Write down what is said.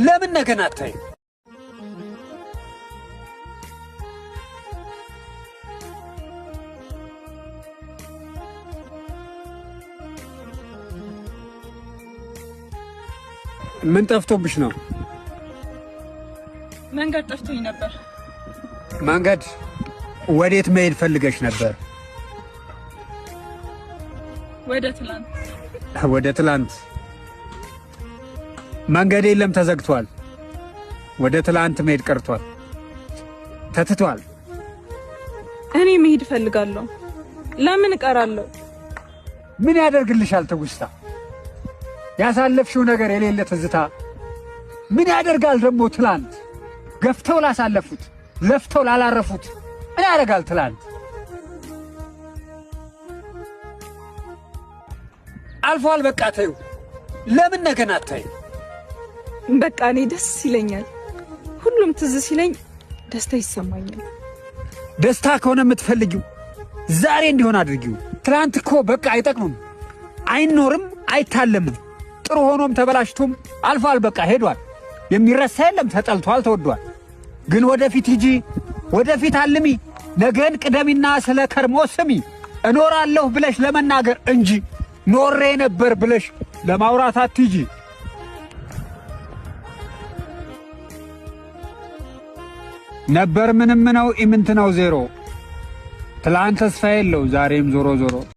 ለምን ነገን አታይም? ምን ጠፍቶብሽ ነው? መንገድ ጠፍቶኝ ነበር። መንገድ ወዴት መሄድ ፈልገሽ ነበር? ወደ ትላንት። ወደ ትላንት። መንገድ የለም፣ ተዘግቷል። ወደ ትላንት መሄድ ቀርቷል፣ ተትቷል። እኔ መሄድ እፈልጋለሁ። ለምን እቀራለሁ? ምን ያደርግልሻል ትውስታ? ያሳለፍሽው ነገር የሌለ ትዝታ ምን ያደርጋል ደግሞ ትላንት? ገፍተው ላሳለፉት፣ ለፍተው ላላረፉት ምን ያደርጋል ትላንት? አልፏል፣ በቃ ተይው። ለምን ነገን አታይም? በቃ እኔ ደስ ይለኛል። ሁሉም ትዝ ሲለኝ ደስታ ይሰማኛል። ደስታ ከሆነ የምትፈልጊው ዛሬ እንዲሆን አድርጊው። ትላንት እኮ በቃ አይጠቅምም፣ አይኖርም፣ አይታለምም። ጥሩ ሆኖም ተበላሽቶም አልፏል፣ በቃ ሄዷል። የሚረሳ የለም፣ ተጠልቷል፣ ተወዷል። ግን ወደፊት ሂጂ፣ ወደፊት አልሚ፣ ነገን ቅደሚና ስለ ከርሞ ስሚ። እኖራለሁ ብለሽ ለመናገር እንጂ ኖሬ ነበር ብለሽ ለማውራት አትሂጂ። ነበር ምንም ነው፣ ኢምንት ነው ዜሮ። ትላንት ተስፋ የለው፣ ዛሬም ዞሮ ዞሮ።